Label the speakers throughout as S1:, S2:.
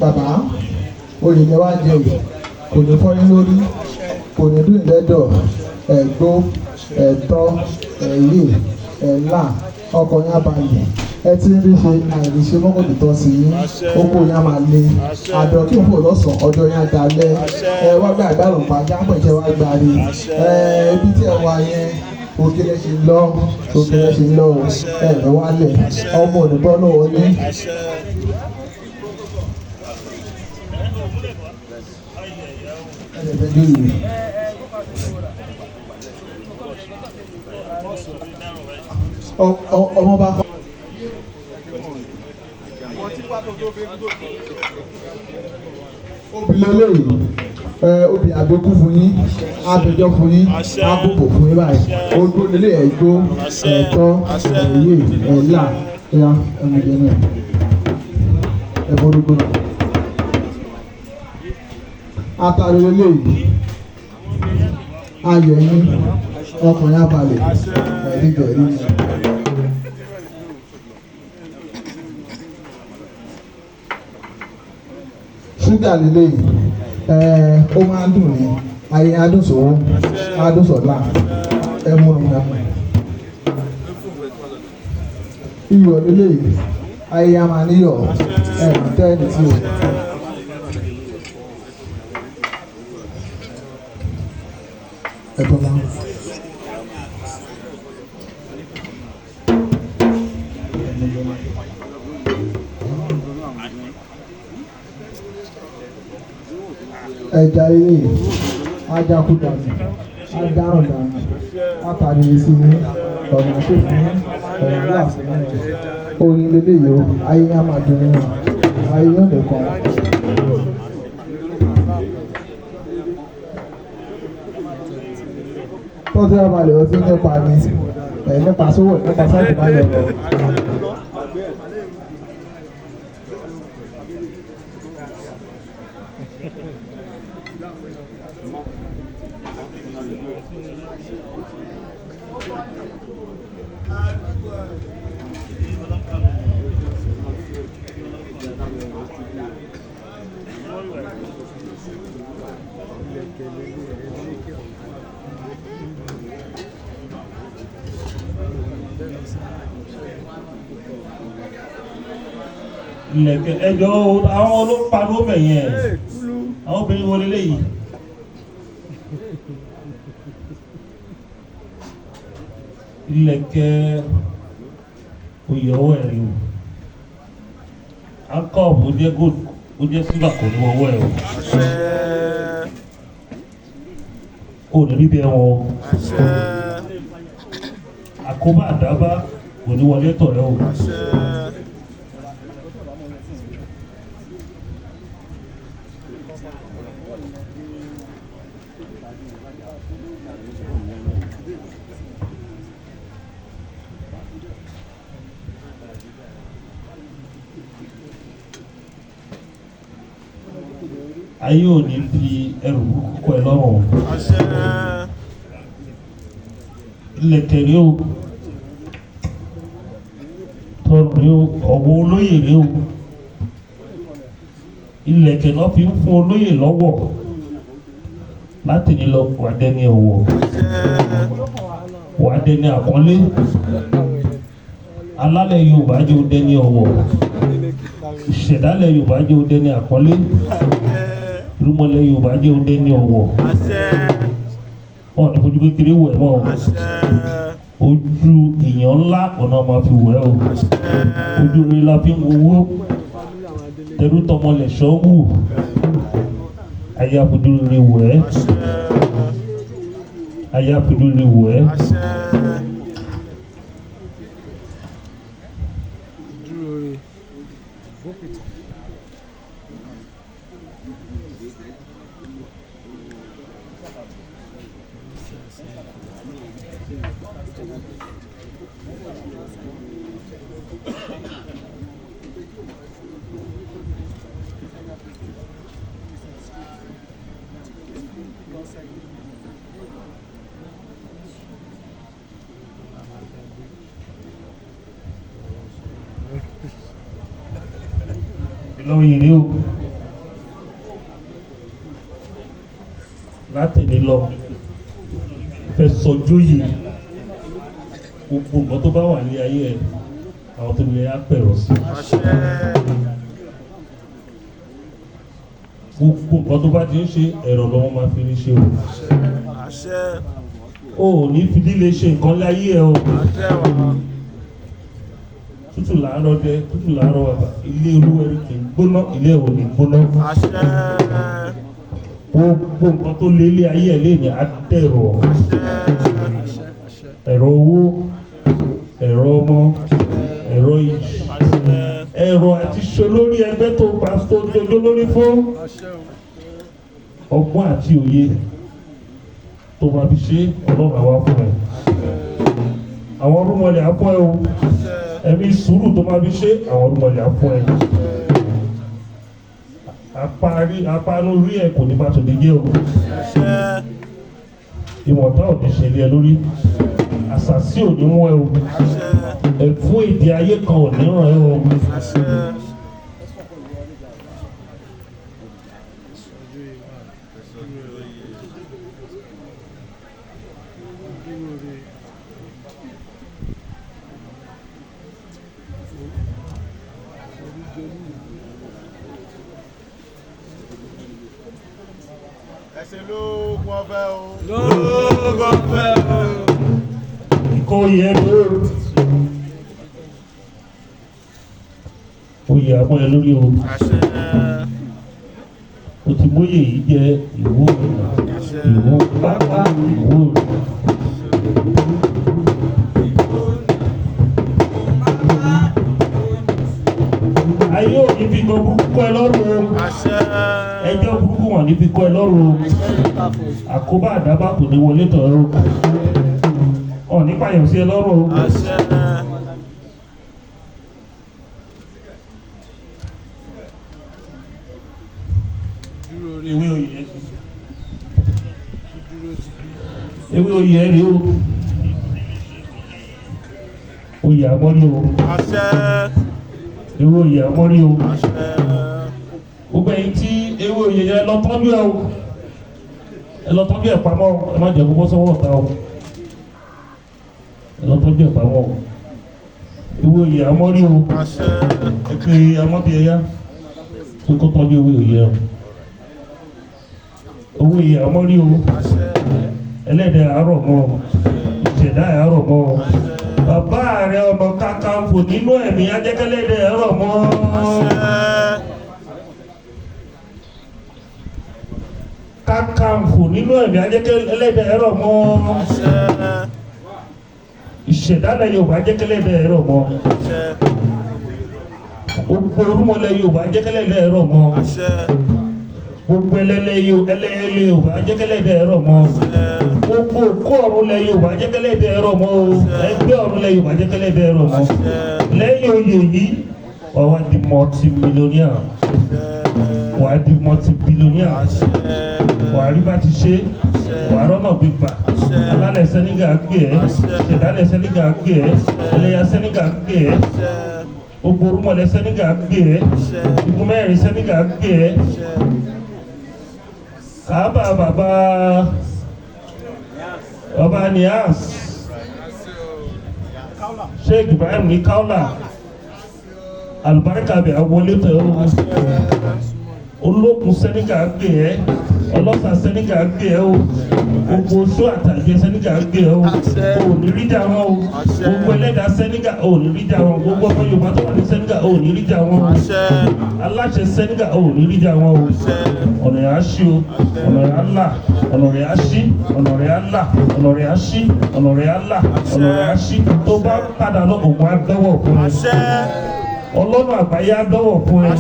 S1: Bàbá oyè lẹ wá jẹ yìí, kò ní fọ́ yín lórí, kò ní dùn lẹ́dọ̀, ẹ̀gbó, ẹ̀tọ́, ẹ̀yè, ẹ̀là, ọkọ̀ yín á balẹ̀. Ẹ ti ń rí ṣe àìríṣe mọ́kànlá tọ́ sí yín, oko yín á máa le, àdọ̀ kí n fò lọ́sàn-án, ọjọ́ yín á dalẹ̀. Ẹ wá gba ìgbàlùn pàjá pẹ̀jẹ́ wá gbáre. Ẹ ibi tí ẹ wà yẹn, òkèlè ṣe ń lọ, òkèlè ṣe ń lọ, ẹ ẹ wálẹ̀, ọmọ ò ní bọ́ lọ́wọ́ yín. Ọmọ bá kọ́. Obì lélẹ́yìí, obì àbíkú fún yín, àbíjọ fún yín, àbùkù fún yín báyìí. Ojú nílé ẹ̀gbó, ẹ̀tọ́, ẹ̀yẹ, ẹ̀là, ẹ̀yà, ẹ̀mùjẹ náà, ẹ̀bọ̀rúgbó náà. Atari lélẹ́yìí, ayọ̀ yín, ọkàn yín á balẹ̀, ẹ̀rí jẹ̀rí ni. Ṣúgà lélẹ́yìí, ó máa ń dùn ní ayé adùn sòwò, adùn sọ̀lá, ẹmu ẹmu. Iyọ̀ lélẹ́yìí, ayé a máa níyọ̀, ẹ̀mí tẹ́ẹ̀nì tí o. Ẹ̀bọ̀n náà. Ẹja ilé ajakú dànù, adárùn dànù, látàrí sí ní ọ̀nà àṣefún ní ọ̀nà aláàfin ní orin lélẹ́yìí o, ayé á máa dùn nínú, ayé yóò nìkan. Tọ́jú abalẹ̀ ọtí nípa ni ẹ̀ nípa sówò nípa sáàtì bá yọ lọ.
S2: Ilẹ̀kẹ̀ ẹjọ́ àwọn olópariwo bẹ̀ yẹn, àwọn obìnrin wọlé léyìí. Ilẹ̀kẹ̀ oyè ọwọ́ ẹ̀ rí o, ankọ́ọ̀bù ó jẹ́ gold, ó jẹ́ silver, kò ní ọwọ́ ẹ̀ o, kò ní rí bí ẹ̀wọ̀n o, àkóbá àdábá kò ní wọlé tọ̀ ẹ́ o. Ayé ò ní fi ẹrù burúkú kọ́ ẹ lọ́rùn o. Ilẹ̀kẹ̀ rí o, tọrùn rí o, ọ̀wọ́ olóyè rí o. Ilẹ̀kẹ̀ náà fi ń fún olóyè lọ́wọ́ láti ní lọ wà dẹni ọ̀wọ̀, wà dẹni àpọ́nlé. Alálẹ̀ Yorùbá jẹ́ ó dẹni ọ̀wọ̀, ìṣẹ̀dálẹ̀ Yorùbá jẹ́ ó dẹni àpọ́nlé, irúnmọlẹ̀ Yorùbá jẹ́ ó dẹni ọ̀wọ̀. Wọn ní fojú kékeré wẹ̀ mọ́ o, ojú èèyàn ńlá ọ̀nà máa fi wẹ̀ o, ojú rere la fi ń wowó, tẹrú tọmọ lẹ̀ṣọ́ wù, ayé afojú rere wẹ̀ ẹ́, ayé afojú rere wẹ̀ ẹ́. Ìlọrin rí o. lọ fẹ́ sọjóyè gbogbo nǹkan tó bá wà ní ayé ẹ àwọn tó ní á pẹ̀rọ̀ sí gbogbo nǹkan tó bá ti ń ṣe ẹ̀rọ lọ́wọ́ máa fi ní ṣe o o ò ní fi líle ṣe nǹkan láyé ẹ o tútù làárọ̀ dẹ tútù làárọ̀ bàbà ilé olúwẹ̀rí kì í gbóná ilé ò ní gbóná gbogbo nǹkan tó lé ilé ayé ẹ léèní á dẹ̀rọ̀ ẹ̀rọ owó ẹ̀rọ ọmọ ẹ̀rọ iyì ẹ̀rọ àti ṣolórí ẹgbẹ́ tó pa tó dojú lórí fún ọgbọ́n àti òye tó máa fi ṣe ọlọ́run àwa fún ẹ àwọn ọdúnmọ̀lẹ̀ á fún ẹ o ẹ̀mí sùúrù tó máa fi ṣe àwọn ọdúnmọ̀lẹ̀ á fún ẹ apánú rí ẹ kò ní bá tòde jẹ́ o ìwọ̀ntá ò ní ṣe lé ẹ lórí àṣàsí ò ní mú ẹ o ẹ̀fún èdè ayé kan ò ní ràn ẹ́ o.
S3: Ẹsẹ̀ lóògùn ọ̀fẹ́ o.
S4: Lóògùn ọ̀fẹ́ o.
S2: Ikọ̀ oyè ẹ lóru. Oyè àmọ́ ẹ lórí o. O ti móyè yìí jẹ ìwó ìwó pápá ìwó rẹ̀. Ayé ò ní fi kan burúkú kọ́ ẹ lọ́rùn o. Ẹjọ́ burúkú wọn ní fi kọ́ ẹ lọ́rùn o. Àkóbá àdábà kò ní wọlé tọ̀ ẹ́ o. Ọ̀ nípa yọ̀ sí ẹ lọ́rùn o. Ewé oyè ẹ ewé oyè ẹ rèé o. Oyè àmọ́rí o. Ewé oyè àmọ́rí o. Gbogbo ẹ̀yin tí ewé oyè yẹn lọ tọ́jú ẹ o. Ẹ lọ tọ́jú ẹ pamọ́ ẹ má jẹ́ kó bọ́ sọ́wọ́ ọ̀tá o. Ẹ lọ tọ́jú ẹ pamọ́ o. Ewé oyè àmọ́rí o. Ẹ pé amọ́bíyẹyá pé kó tọ́jú ewé oyè ẹ o. Owó oyè àmọ́rí o. Ẹlẹ́dẹ̀ àárọ̀ mọ́ ọ. Ìṣẹ̀dá àárọ̀ mọ́ ọ. Bàbá rẹ ọmọ Kakanfò nínú ẹ̀mí ajẹ́kẹ́lẹ́dẹ̀ àárọ̀ mọ́. Kakanfò nínú ẹ̀mí ajẹ́kẹ́lẹ́dẹ̀ àárọ̀ mọ́. Ìṣẹ̀dálẹ̀ Yorùbá ajẹ́kẹ́lẹ́dẹ̀ àárọ̀ mọ́. Gbogbo orúmọlẹ̀ Yorùbá ajẹ́kẹ́lẹ́dẹ̀ àárọ̀ mọ́. Gbogbo ẹlẹ́lẹ́ Yorùbá ajẹ́kẹ́lẹ́dẹ̀ àárọ̀ mọ́. Gbogbo òkú ọ̀run lẹ Yorùbá ajẹ́kẹ́lẹ́dẹ̀ àárọ̀ mọ́ o. Ẹgbẹ́ ọ̀run lẹ Yorùbá ajẹ́kẹ́lẹ́dẹ̀ àárọ̀ mọ́. Lẹ́yìn oyè yìí, wàá wá di multi-millionaire. Wàá di multi-billionaire. Wàá rí bá ti ṣe. Wàá rọ́nà gbígbà. Alálẹ̀ Sẹ́nígà gbé ẹ́. Ṣẹ̀dálẹ̀ Sẹ́nígà gbé ẹ́. Ẹlẹ́yà Sẹ́nígà gbé ẹ́. Gbogbo orúmọlẹ̀ Sẹ́nígà gbé ẹ́. Igun mẹ́rin Sẹ́nígà gbé ẹ́. Kàábà bàbá Ọba Nias Sheikh Ibrahim ní Kaula alubarika bẹ awọlé tẹ o. Olókun Sẹ́nígà gbé ẹ́. Ọlọ́sà Sẹ́nígà gbé ẹ́ o. Gbogbo oṣù àtàjẹ Sẹ́nígà gbé ẹ́ o. O ò ní rí jà wọn o. Gbogbo ẹlẹ́dàá Sẹ́nígà o ò ní rí jà wọn. Gbogbo ọmọ Yorùbá tó wà ní Sẹ́nígà o ò ní rí jà wọn o. Aláṣẹ Sẹ́nígà o ò ní rí jà wọn o. Ọ̀nà rẹ̀ á ṣí o. Ọ̀nà rẹ̀ á là. Ọ̀nà rẹ̀ á ṣí. Ọ̀nà rẹ̀ á là. Ọ̀nà rẹ̀ á ṣí. Ọ̀nà rẹ̀ á là. Ọ̀nà rẹ̀ á ṣí. Tó bá padà lọ, òun á dọ́wọ́ fún ẹ. Ọlọ́run àgbáyé á dọ́wọ́ fún ẹ.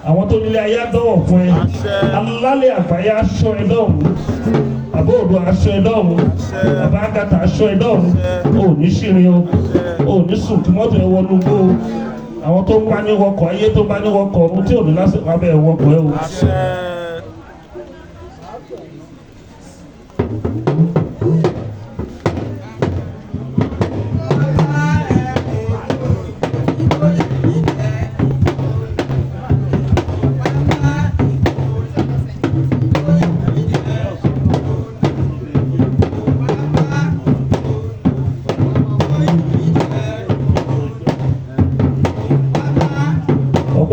S2: Àwọn tó nílé ayé á dọ́wọ́ fún ẹ. Alálẹ̀ àgbáyé á ṣọ́ ẹ lọ́run. Àbó òdo aṣọ ẹ lọ́run. Bàbá Agatha aṣọ ẹ lọ́run. O ò ní ṣìrìn o. O ò ní sùn kí mọ́tò ẹ wọnú gbó o. Àwọn tó ń bá ní wọkọ̀ ayé tó bá ní wọkọ̀ ọ̀run tí ò ní lásìkò abẹ́ ẹ wọkọ̀ ẹ o.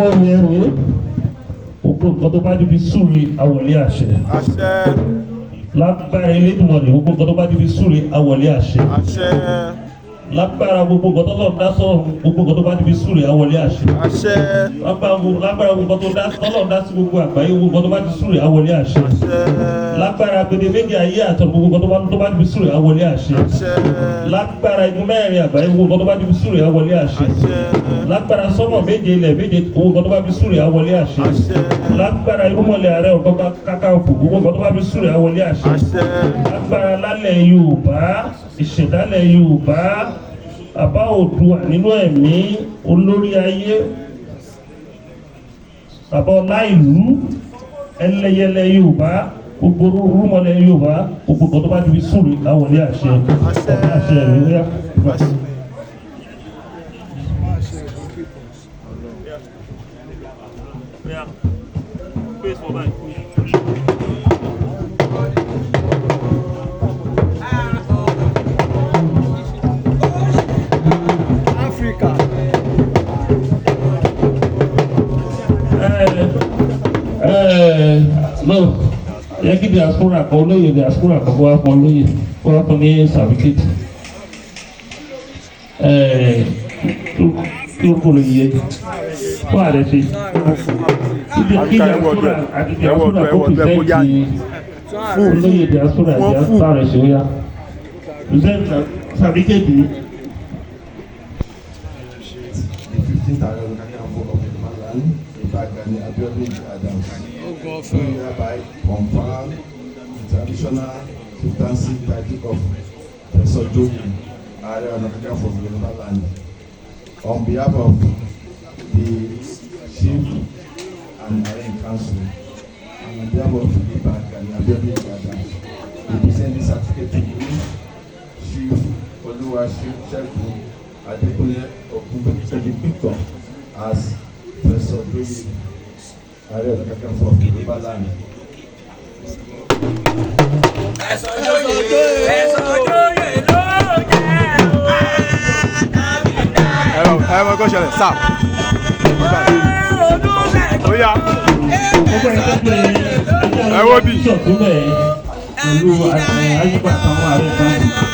S2: Ọ̀pọ̀ yẹn rèé, gbogbo nǹkan tó bá ti fi súre àwọlé àṣẹ.
S3: Àṣẹ.
S2: Lágbára Elédùmarè, gbogbo nǹkan tó bá ti fi súre àwọlé àṣẹ.
S3: Àṣẹ.
S2: Lágbára gbogbo nǹkan tó lọ́ọ̀ dá sọ̀rọ̀, gbogbo nǹkan tó bá ti fi súre àwọlé àṣẹ.
S3: Àṣẹ.
S2: Lágbára gbogbo nǹkan tó lọ́ọ̀ dá sí gbogbo àgbáyé, gbogbo nǹkan tó bá ti súre àwọlé àṣẹ.
S3: Àṣẹ.
S2: Lágbára gbèdé méjì ayé àtọ̀, gbogbo nǹkan tó bá ti fi súre àwọlé àṣẹ.
S3: Àṣẹ.
S2: Lágbára igun mẹ́rin àgbáyé, gbogbo nǹkan tó bá ti fi súre àwọlé àṣẹ.
S3: Àṣẹ.
S2: Lágbára sọ́mọ̀ méje, ilẹ̀ méje, gbogbo nǹkan tó bá fi súre àwọlé àṣẹ.
S3: Àṣẹ.
S2: Lágbára irúnmọlẹ̀ Ààrẹ Ọ̀nà Kakanfò, gbogbo nǹkan tó bá fi súre àwọlé àṣẹ.
S3: Àṣẹ.
S2: Lágbára lálẹ́ Yorùbá, ìṣẹ̀dálẹ̀ Yorùbá, àbá Oòduà nínú ẹ̀mí, olórí ayé, bàbá ọlá ìlú, ẹlẹ́yẹlẹ Yorùbá, gbogbo rúmọlẹ̀ Yorùbá, gbogbo nǹkan tó bá ti fi súre àwọlé àṣẹ.
S3: Àṣẹ.
S2: Ọ̀pá àṣẹ rẹ̀ wíyá.
S1: Africa.
S2: No, yẹ kí diaspora kan, olóyè diaspora kan, kó wá fún olóyè, kó wá fún ní certificate. Kí ó kó lè yẹ kó àrẹ ṣe kí diaspora àti diaspora kó present olóyè diaspora diaspora rẹ̀ ṣe ó yá present certificate yìí.
S5: The 15th Ààrẹ Ọ̀nà Kakanfò of Yorùbá land, Ìbà Gani Abiodun Adams, who hereby confer the traditional chieftaincy title of Fesojoye Ààrẹ Ọ̀nà Kakanfò of Yorùbá land. On behalf of the Chief and Ààrẹ Council, and on behalf of Ìbà Gani Abiodun Adams, we present this certificate to you, Chief Oluwasegun Adekunle Ogunpitan, as Fesojoye Ààrẹ Ọ̀nà Kakanfò of Yorùbá land.
S4: Ẹ̀sọ́ jóyè, ẹ̀sọ́ jóyè ló jẹ́ o.
S3: Ẹ mọ kó ṣẹlẹ̀ sáà. Ó yá. Ẹ wo bí.
S2: Pẹ̀lú àyípa àtàwọn ààrẹ kan.